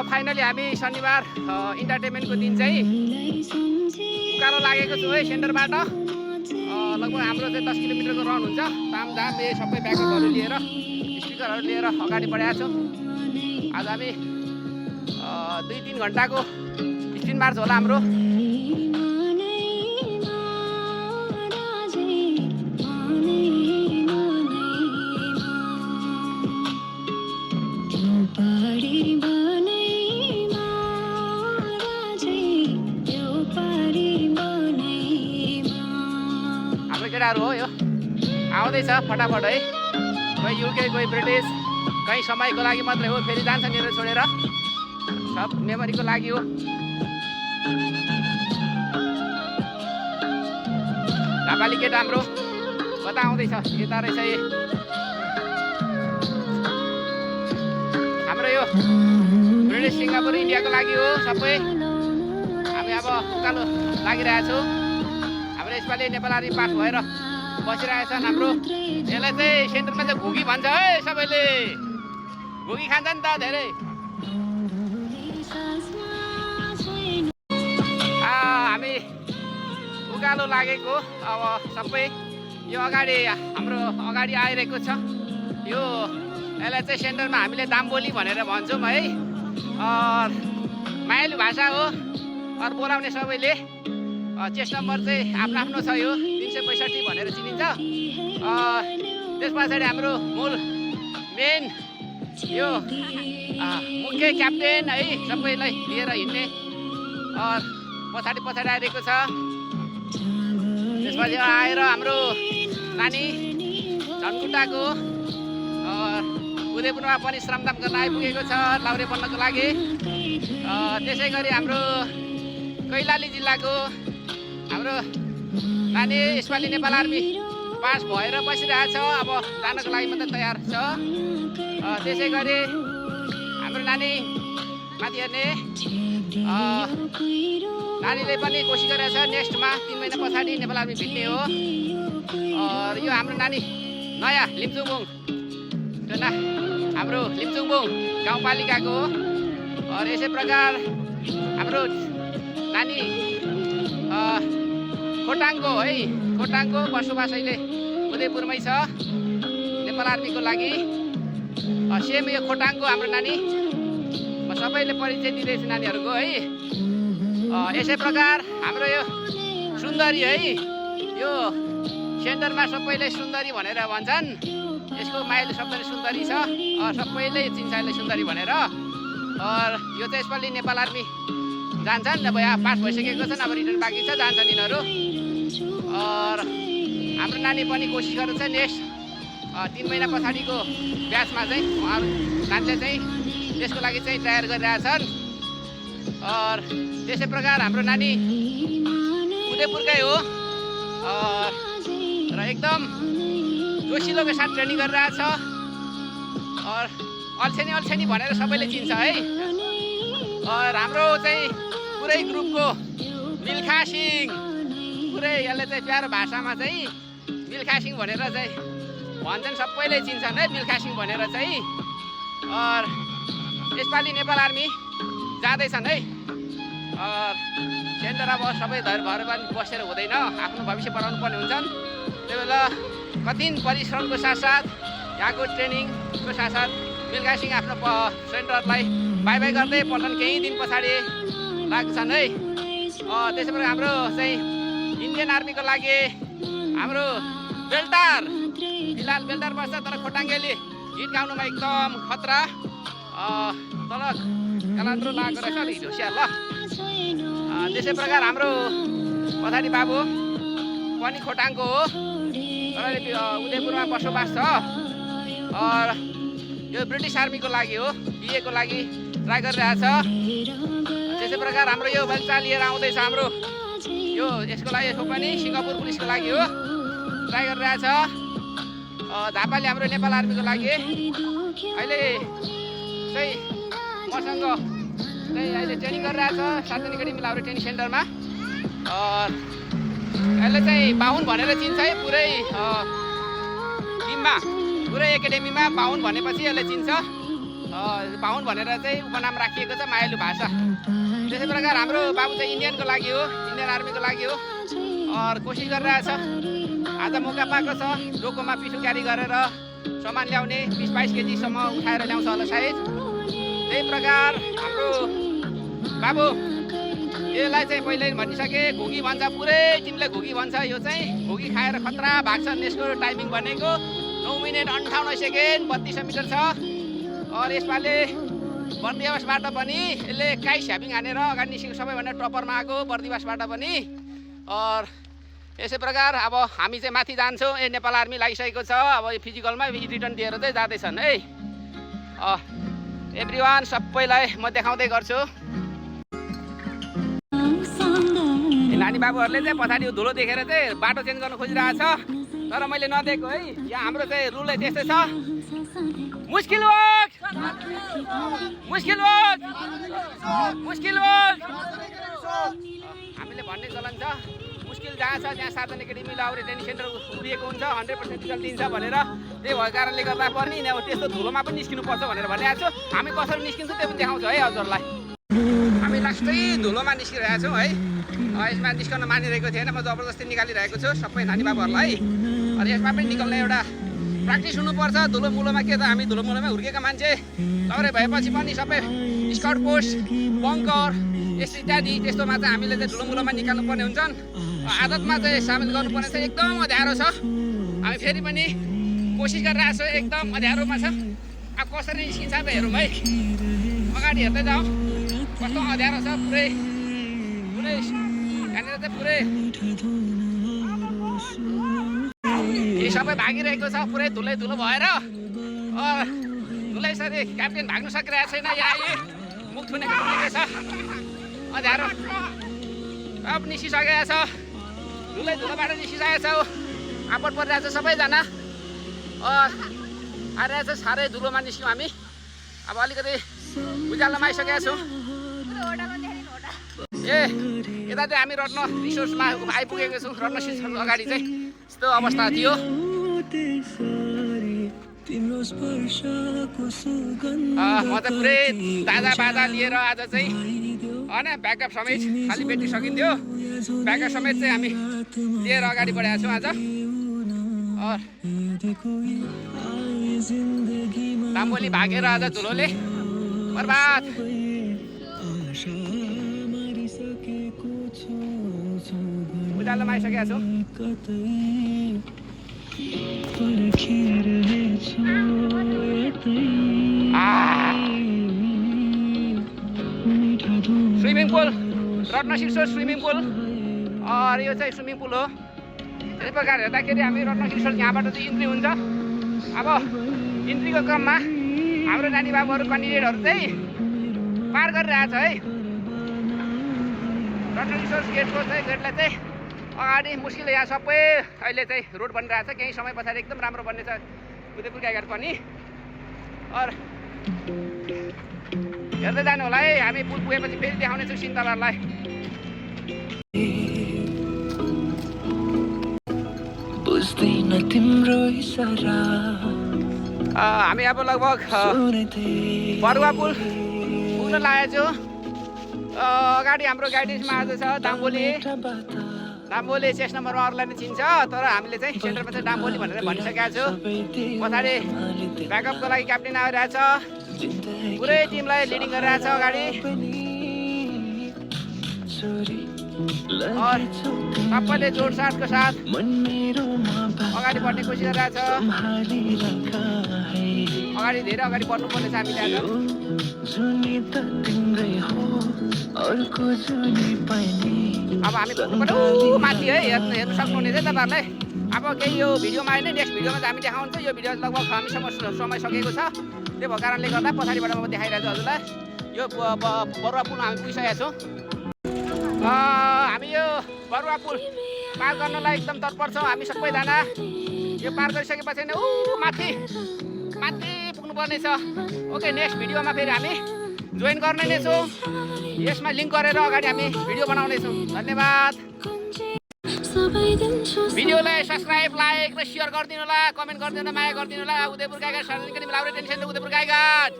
Finally हामी शनिबार इन्टरटेनमेन्टको दिन चाहिँ उकालो लागेको छु है सेन्टरबाट। लगभग हाम्रो चाहिँ 10 किलोमिटरको रन हुन्छ। तामझाम सबै ब्याकअपहरू लिएर स्पिकरहरू लिएर अगाडि बढाएको छु। आज हामी 2-3 घन्टाको स्पिड मार्च होला हाम्रो। केटाहरू हो यो आउँदैछ फटाफट है। कोही युके कोही ब्रिटिस, कहीँ समयको लागि मात्रै हो, फेरि जान्छ मेरो छोडेर। सब मेमोरीको लागि हो। ढापाली केटा हाम्रो कता आउँदैछ, यता रहेछ। हाम्रो यो ब्रिटिस सिङ्गापुर इन्डियाको लागि हो सबै। हामी अब उकालो लागिरहेको छौँ। यसपालि नेपाल आर्मी पास भएर बसिरहेछन् हाम्रो। यसलाई चाहिँ सेन्टरमा चाहिँ घुगी भन्छ है सबैले। घुगी खान्छ नि त धेरै। हामी उकालो लागेको अब सबै यो अगाडि हाम्रो अगाडि आइरहेको छ। यो यसलाई चाहिँ सेन्टरमा हामीले दामबोली भनेर भन्छौँ है। मायालु भाषा हो। अरू बोलाउने सबैले चेस्ट नम्बर चाहिँ आफ्नो आफ्नो छ। यो 365 भनेर चिनिन्छ। त्यस पछाडि हाम्रो मूल मेन यो मुख्य क्याप्टेन है सबैलाई लिएर हिँड्ने पछाडि आइरहेको छ। त्यसपछि आएर हाम्रो नानी धनकुटाको उदयपुरमा पनि श्रमदान गर्न आइपुगेको छ लाउरे बन्नको लागि। त्यसै गरी हाम्रो कैलाली जिल्लाको हाम्रो नानी यसपालि नेपाल आर्मी पास भएर बसिरहेको छ। अब जानको लागि मात्रै तयार छ। त्यसै गरी हाम्रो नानी माथि हेर्ने नानीले पनि कोसिस गरेको छ नेक्स्टमा 3 महिना पछाडि नेपाल आर्मी भिड्ने हो। यो हाम्रो नानी नयाँ लिम्चुङबुङ हाम्रो लिम्चुङबुङ गाउँपालिकाको हो। यसै प्रकार हाम्रो नानी खोटाङको है, खोटाङको बसोबास अहिले उदयपुरमै छ नेपाल आर्मीको लागि। सेम यो खोटाङको हाम्रो नानी सबैले परिचय दिँदैछ नानीहरूको है। यसै प्रकार हाम्रो यो सुन्दरी है, यो सेन्टरमा सबैले सुन्दरी भनेर भन्छन्। यसको मायालु शब्दले सुन्दरी छ। सबैले चिन्छ यसले सुन्दरी भनेर। यो चाहिँ यसपालि नेपाल आर्मी जान्छन्। अब यहाँ पास भइसकेको छन्, अब रिटर्न बाँकी छ, जान्छन् यिनीहरू। हाम्रो नानी पनि कोसिस गरेको छ नेक्स्ट 3 महिना पछाडिको ब्याचमा चाहिँ उहाँहरू नानीले चाहिँ त्यसको लागि चाहिँ तयार गरिरहेछन्। त्यसै प्रकार हाम्रो नानी उदयपुरकै हो र एकदम जोसिलोको साथ ट्रेनिङ गरिरहेछ। अल्छेनी भनेर सबैले चिन्छ है। हाम्रो चाहिँ पुरै ग्रुपको मिल्खा सिंह, पुरै यसले चाहिँ प्यारो भाषामा चाहिँ मिल्खा सिंह भनेर चाहिँ भन्छन्, सबैले चिन्छन् है मिल्खा सिंह भनेर चाहिँ। यसपालि नेपाल आर्मी जाँदैछन् है। सेन्टर अब सबै धर भएर पनि बसेर हुँदैन, आफ्नो भविष्य बनाउनु पर्ने हुन्छन्। त्यही बेला कठिन परिश्रमको साथसाथ यहाँको ट्रेनिङको साथसाथ मिल्खा सिंह आफ्नो सेन्टरलाई बाई बाई गर्दै पल्टन केही दिन पछाडि लाग्छन् है। त्यसै प्रकार हाम्रो चाहिँ इन्डियन आर्मीको लागि हाम्रो बेल्टार फिलहाल बेल्टार बस्छ, तर खोटाङ्गेले गीत गाउनुमा एकदम खतरा। तल कलान्द्रो लागेको रहेछ अलिक होसियार ल। त्यसै प्रकार हाम्रो पछाडि बाबु पनि खोटाङको हो, तर उदयपुरमा बसोबास छ। यो ब्रिटिस आर्मीको लागि हो, बिएको लागि ट्राई गरिरहेछ। त्यसै प्रकार हाम्रो यो बच्चा लिएर आउँदैछ हाम्रो यो यसको लागि, यसको पनि सिङ्गापुर पुलिसको लागि हो, ट्राई गरिरहेछ। झापाले हाम्रो नेपाल आर्मीको लागि अहिले चाहिँ मसँग चाहिँ अहिले ट्रेनिङ गरिरहेछ सार्वजनिक एकाडेमी लाउरे ट्रेनिङ सेन्टरमा। यसले चाहिँ बाहुन भनेर चिन्छ है पुरै टिममा, पुरै एकाडेमीमा बाहुन भनेपछि यसले चिन्छ। बाहुन भनेर चाहिँ उपनाम राखिएको छ मायालु भाषा। त्यसै प्रकार हाम्रो बाबु चाहिँ इन्डियनको लागि हो, इन्डियन आर्मीको लागि हो कोसिस गरिरहेछ। आज मौका पाएको छ डोकोमा पिठो क्यारी गरेर सामान ल्याउने 20-22 केजीसम्म उठाएर ल्याउँछ होला सायद। त्यही प्रकार हाम्रो बाबु यसलाई चाहिँ पहिल्यै भनिसके घुगी भन्छ, पुरै टिमले घुगी भन्छ। यो चाहिँ घुगी खाएर खतरा भाग्छ। यसको टाइमिङ भनेको 9 मिनेट 58 सेकेन्ड 3200 मिटर छ। यसपालि बर्दिवासबाट पनि यसले काइस ह्यापिङ हानेर अगाडि निस्केको सबैभन्दा टपरमा आएको बर्दिवासबाट पनि। यसै प्रकार अब हामी चाहिँ माथि जान्छौँ। नेपाल आर्मी लागिसकेको छ। अब फिजिकलमा रिटर्न दिएर चाहिँ जाँदैछन् है। एभ्रिवान सबैलाई म देखाउँदै गर्छु। नानी बाबुहरूले चाहिँ पछाडि धुलो देखेर चाहिँ बाटो चेन्ज गर्न खोजिरहेको छ, तर मैले नदिएको है। यहाँ हाम्रो चाहिँ रुलै त्यस्तै छ। मुस्किल वर्क, मुस्किल वर्क, मुस्किल वर्क। हामीले भन्ने चलन छ मुस्किल जहाँ छ त्यहाँ साधन एकाडेमी लाउरे ट्रेनिङ सेन्टर उभिएको हुन्छ, 100% रिजल्ट दिन्छ भनेर। त्यही भएको कारणले गर्दा पनि त्यस्तो धुलोमा पनि निस्किनुपर्छ भनेर भनिरहेको छु। हामी कसरी निस्किन्छौँ त्यो पनि देखाउँछु है हजुरलाई। हामी लास्टै धुलोमा निस्किरहेको छौँ है। यसमा निस्कन मानिरहेको थिएन, म जबरजस्ती निकालिरहेको छु सबै नानी बाबुहरूलाई। अनि यसमा पनि निकाल्ने एउटा प्र्याक्टिस हुनुपर्छ। धुलो मुलोमा के त हामी धुलो मुलोमा हुर्केका मान्छे लौरे भएपछि पनि सबै स्काउट पोस्ट बङ्कर यस्तो इत्यादि त्यस्तोमा चाहिँ हामीले चाहिँ धुलो मुलोमा निकाल्नु पर्ने हुन्छन्। आदतमा चाहिँ सामेल गर्नुपर्ने चाहिँ एकदम अँध्यारो छ। हामी फेरि पनि कोसिस गरिरहेको छौँ, एकदम अँध्यारोमा छ। अब कसरी निस्किन्छ त हेरौँ है। अगाडि हेर्दै जाउँ कस्तो अँध्यारो छ। पुरै पुरै यहाँनिर चाहिँ पुरै यी सबै भागिरहेको छ पुरै धुलै धुलो भएर। धुलै सरी क्याप्टेन भाग्नु सकिरहेको छैन। यहाँ मुख थुनेको छ अँध्यारो। अब निस्किसकेको छ, धुलै धुलोबाट निस्किसकेको छ। आपट परिरहेको छ सबैजना। आइरहेको छ साह्रै धुलोमा निस्क्यौँ हामी। अब अलिकति उज्यालोमा आइसकेका छौँ। यता चाहिँ हामी रत्न रिसोर्समा आइपुगेको छौँ। रत्न रिसोर्स अगाडि चाहिँ यस्तो अवस्था थियो। म चाहिँ पुरै ताजा बाजा लिएर आज चाहिँ होइन ब्याकअप समेत, खालि ब्याट्री सकिन्थ्यो, ब्याकअप समेत चाहिँ हामी लिएर अगाडि बढेका छौँ आज। दाम्बोली भागेर आज धुलोले बर्बाद। उज्यालोमा आइसकेका छौँ। स्विमिङ पुल, रत्न शीर्षोर स्विमिङ पुल। यो चाहिँ स्विमिङ पुल हो। त्यही प्रकार हेर्दाखेरि हामी रत्न शीर्षोर यहाँबाट चाहिँ इन्ट्री हुन्छ। अब इन्ट्रीको क्रममा हाम्रो नानी बाबुहरू क्यान्डिडेटहरू चाहिँ पार गरिरहेछ है। रत्न शीर्षोर गेटको चाहिँ गेटलाई चाहिँ अगाडि मुस्किल यहाँ सबै अहिले चाहिँ रोड बनिरहेछ। केही समय पछाडि एकदम राम्रो बन्नेछ उदयपुर गाईघाट पनि। हेर्दै जानु होला है। हामी पुल पुगेपछि फेरि देखाउनेछौँ सिन तपाईँहरूलाई। हामी अब लगभग बरुवा पुल पुग्न लागेको छु। अगाडि हाम्रो गाइडेन्समा आज छ दाम्बोली। दाम्बोली 6 नम्बरमा अरूलाई नै चिन्छ, तर हामीले चाहिँ सेन्टरमा चाहिँ दाम्बोली भनेर भनिसकेका छु। पछाडि ब्याकअपको लागि क्याप्टेन आइरहेछ, पुरै टिमलाई लिडिङ गरिरहेछ अगाडि। सबैले जोडसाटको साथ अगाडि बढ्ने कोसिस गरिरहेछ। अगाडि धेरै अगाडि बढ्नुपर्ने छ हामीले आज। अब हामी पुग्नु माथि है। हेर्नु सक्नुहुनेछ तपाईँहरूलाई। अब केही यो भिडियोमा होइन, नेक्स्ट भिडियोमा चाहिँ हामी देखाउँछ। यो भिडियो लगभग हामीसँग समय सकेको छ। त्यो भएको कारणले गर्दा पछाडिबाट म देखाइरहेको छु हजुरलाई। यो बरुवा पुल हामी पुगिसकेका छौँ। हामी यो बरुवा पुल पार गर्नलाई एकदम तत्पर छौँ हामी सबैजना। यो पार गरिसकेपछि नै माथि माथि पुग्नुपर्ने छ। ओके, नेक्स्ट भिडियोमा फेरि हामी जोइन गर्ने नै छौँ। यसमा लिङ्क गरेर अगाडि हामी भिडियो बनाउनेछौँ। धन्यवाद। भिडियोलाई सब्सक्राइब, लाइक र सेयर गरिदिनु होला, कमेन्ट गरिदिनु, माया गरिदिनु होला। उदयपुर गाईघाट सार्वजनिक लाउरे ट्रेनिङ सेन्टर उदयपुर गाईघाट।